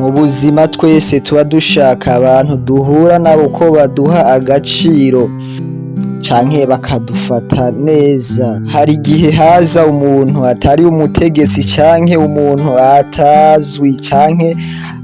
Mu buzima twese tuba dushaka abantu duhura nabo ko baduha agaciro canke bakadufata neza. Hari igihe haza umuntu atari umutegetsi canke umuntu atazwi canke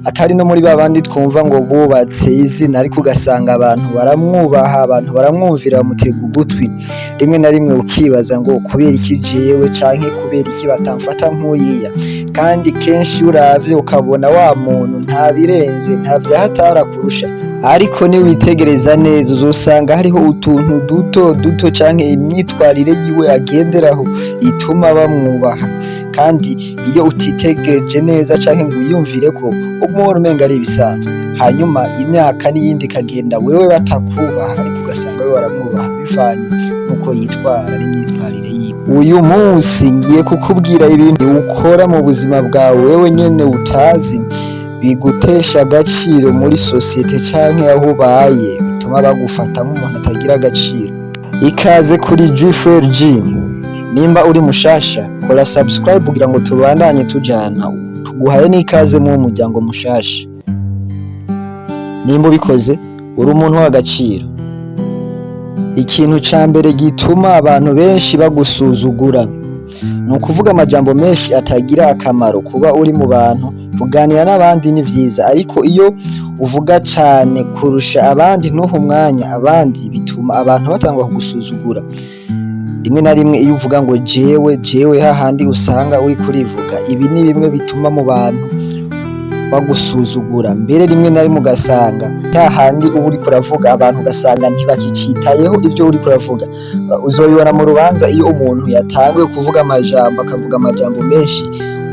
atari no muri babandi twumva ngo bubatse izina, ariko ugasanga abantu baramwubaha, abantu baramwumvira, bamutega ugutwi. Rimwe na rimwe ukibaza ngo kubera iki jewe canke kubera iki batamfata nk'uriya? Kandi kenshi iyo uravye ukabona wa muntu nta birenze, nta vyahatari akurusha, ariko niwitegereza neza uzosanga hariho utuntu duto duto canke imyitwarire yiwe agenderaho ituma bamwubaha. Kandi iyo utitegereje neza canke ngo wiyumvireko, uguma ubona umenga ari ibisanzwe. Hanyuma imyaka n'iyindi ikagenda, wewe batakubaha, ariko ugasanga we baramwubaha bivanye n'uko yitwara n'imyitwarire yiwe. Uyu munsi ngiye kukubwira ibintu ukora mu buzima bwawe wewe nyene utazi, bigutesha agaciro muri sosiyete canke aho ubaye, bituma bagufata nk'umuntu atagira agaciro. Ikaze kuri G4G. Nimba uri mushasha, kora subscribe kugira ngo tubandanye tujana. Tuguhaye n'ikaze mu muryango mushasha. Nimba ubikoze, uri umuntu w'agaciro. Ikintu ca mbere gituma abantu benshi bagusuzugura ni ukuvuga amajambo menshi atagira akamaro. Kuba uri mu bantu, kuganira n'abandi ni vyiza, ariko iyo uvuga cane kurusha abandi, ntuhe umwanya abandi, bituma abantu batangura kugusuzugura. Rimwe na rimwe iyo uvuga ngo jewe, jewe, hahandi usanga uriko urivuga, ibi ni bimwe bituma mu bantu bagusuzugura. Mbere rimwe na rimwe ugasanga hahandi uba uriko uravuga, abantu ugasanga ntibakicitayeho ivyo uriko uravuga. Uzobibona mu rubanza, iyo umuntu yatanguye kuvuga amajambo, akavuga amajambo menshi,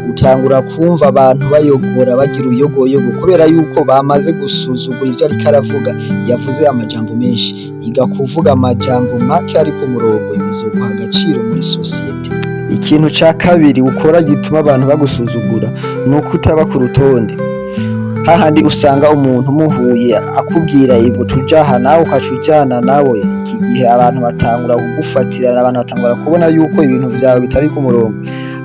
utangura kumva abantu bayogora, bagira uruyogoyogo, kubera yuko bamaze gusuzugura ivyo ariko aravuga, yavuze amajambo menshi. Iga kuvuga amajambo make ari ku murongo, bizoguha agaciro muri sosiyete. Ikintu ca kabiri ukora gituma abantu bagusuzugura ni uko utaba ku rutonde. Hahandi usanga umuntu muhuye akubwira ibu tuja aha, nawe ukaca ujana nawe. Iki gihe abantu batangura kugufatirana, abantu batangura kubona yuko ibintu vyawe bitari ku murongo.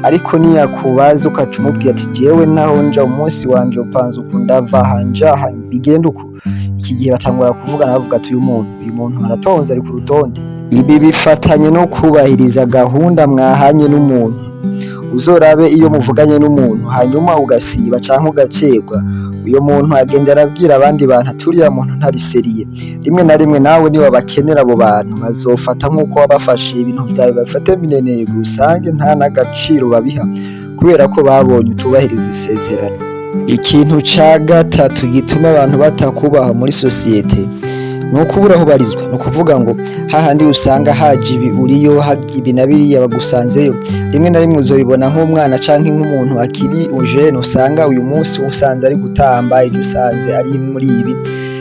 Ariko niyakubaza, ukaca umubwira ati jewe naho nja, umunsi wanje upanze uku, ndava aha nja aha, bigenda uku, iki gihe batangura kuvugana, bavuga ati uyu muntu aratonze, ari ku rutonde. Ibi bifatanye no kubahiriza gahunda mwahanye n'umuntu. Uzorabe iyo muvuganye n'umuntu, hanyuma ugasiba canke ugacerwa, uyo muntu agenda arabwira abandi bantu ati uriya muntu ntari sérieux. Rimwe na rimwe nawe niba bakenera abo bantu, bazofata nk'uko wabafashe, ibintu vyawe babifate minenegwe, usange nta n'agaciro babiha kubera ko babonye utubahiriza isezerano. Ikintu ca gatatu gituma abantu batakubaha muri sosiyete ni ukubura aho ubarizwa. Ni ukuvuga ngo hahandi usanga haje ibi uriyo, ibi na biriya bagusanzeyo. Rimwe na rimwe uzobibona nk'umwana canke nk'umuntu akiri ujene, usanga uyu munsi usanze ari gutamba, ejo usanze ari muri ibi.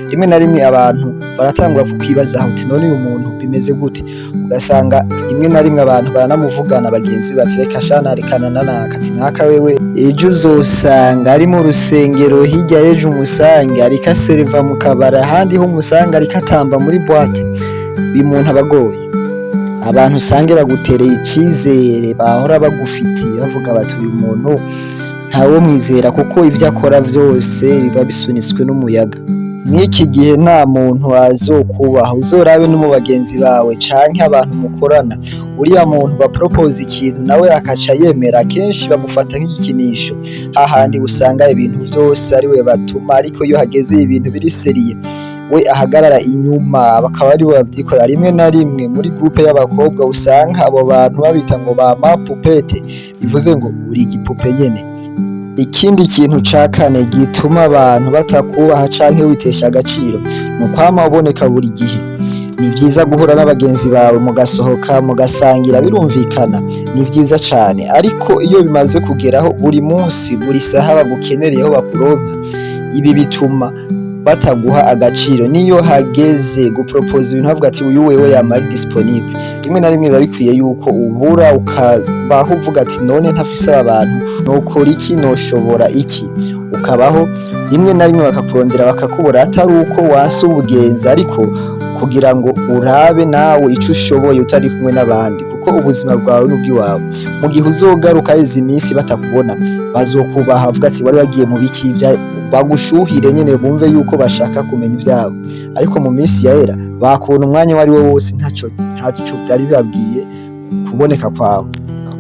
Rimwe na rimwe abantu baratangura kukwibazaho uti none uyu muntu bimeze gute? Ugasanga rimwe na rimwe abantu baranamuvugana, bagenzi bati reka shana, rekana na naka, ati naka wewe ejo uzosanga ari mu rusengero, hirya y'ejo umusange ariko asereva mu kabara, ahandi ho umusange ariko atamba muri boîte. Uyu muntu aba agoye abantu. Usange bagutereye icizere bahora bagufitiye, bavuga bati uyu muntu ntawomwizera, kuko ivyo akora vyose biba bisunitswe n'umuyaga. Mw'iki gihe nta muntu azokubaha. Uzorabe no mu bagenzi bawe canke abantu mukorana, uriya muntu baporopoza ikintu nawe akaca yemera, kenshi bamufata nk'igikinisho. Hahandi usanga ibintu vyose ariwe batuma, ariko iyo hageze ibintu biri sérieux we ahagarara inyuma, bakaba ariwe bavyikorera. Rimwe na rimwe muri groupe y'abakobwa usanga abo bantu babita ngo ba ma poupette, bivuze ngo uri igipupe nyene. Ikindi kintu ca kane gituma abantu batakubaha canke witesha agaciro ni ukwama uboneka buri gihe. Ni vyiza guhura n'abagenzi bawe, mugasohoka, mugasangira, birumvikana, ni vyiza cane. Ariko iyo bimaze kugeraho buri munsi, buri saha bagukenereyeho bakuronka, ibi bituma bataguha agaciro. Niyo hageze guporopoza ibintu, bavuga ati uyu wewe yama ari disponible. Rimwe na rimwe biba bikwiye yuko ubura, ukabaho uvuga ati none ntafise aba bantu nokora iki, noshobora iki? Ukabaho rimwe na rimwe bakakurondera bakakubura, atari uko wanse ubugenzi, ariko kugira ngo urabe nawe ico ushoboye utari kumwe n'abandi, kuko ubuzima bwawe n'ubwiwawe. Mu gihe uzogaruka haheze iminsi batakubona, bazokubaha, bavuga ati wari wagiye mu biki? Bagushuhire nyene, bumve yuko bashaka kumenya ivyabo. Ariko mu minsi yahera bakubona umwanya uwo ari wo wose, ntaco vyari bibabwiye kuboneka kwawe.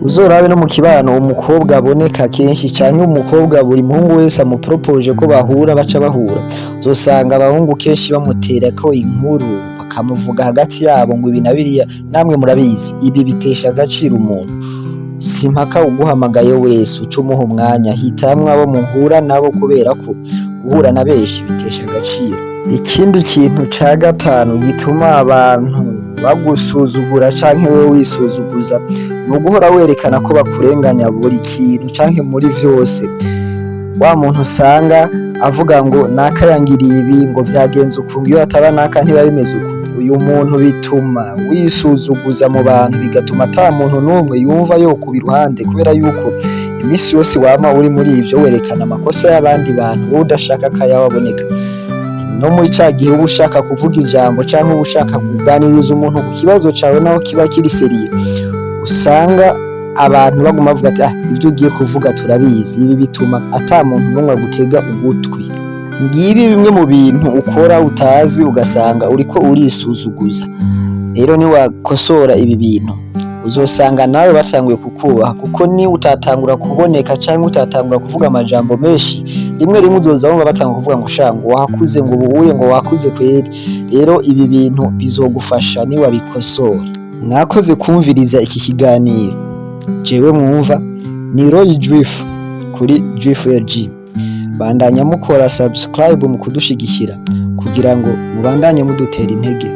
Uzorabe no mu kibano, umukobwa aboneka kenshi canke umukobwa buri muhungu wese amuporopoje ko bahura baca bahura, uzosanga abahungu kenshi bamuterako inkuru, bakamuvuga hagati yabo ngo ibi na biriya. Namwe murabizi, ibi bitesha agaciro umuntu. Si mpaka uguhamagaye wese uca umuha umwanya. Hitamwo abo muhura nabo, kubera ko guhura na benshi bitesha agaciro. Ikindi kintu ca gatanu gituma abantu bagusuzugura canke wewe wisuzuguza ni uguhora werekana ko bakurenganya buri kintu canke muri vyose. Wa muntu usanga avuga ngo naka yangiriye ibi, ngo vyagenze uku, ngo iyo hataba naka ntiba bimeze uku. Uyu muntu bituma wisuzuguza mu bantu, bigatuma ata muntu n'umwe yumva yokuba iruhande, kubera yuko imisi yose wama uri muri ivyo, werekana amakosa y'abandi bantu, wowe udashaka ko ayawe aboneka. No muri ca gihe uba ushaka kuvuga ijambo canke uba ushaka kuganiriza umuntu ku kibazo cawe, naho kiba kiri sérieux, usanga abantu baguma bavuga ati: "Ah, ivyo ugiye kuvuga turabizi." Ibi bituma ata muntu n'umwe agutega ugutwi. Ngibi bimwe mu bintu ukora utazi, ugasanga uriko urisuzuguza. Rero niwakosora ibi bintu, uzosanga nawe batanguye kukubaha, kuko ni utatangura kuboneka canke utatangura kuvuga amajambo menshi, rimwe rimwe uzoza wumva batangura kuvuga ngo: "Sha, ngo wakuze, ngo ubuye, ngo wakuze kweri." Rero ibi bintu bizogufasha niwabikosora. Mwakoze kumviriza iki kiganiro. Jewe mwumva ni Roy Juif kuri Juif LG. Bandanya mukora subscribe mu kudushigikira kugira ngo mubandanye mudutera intege.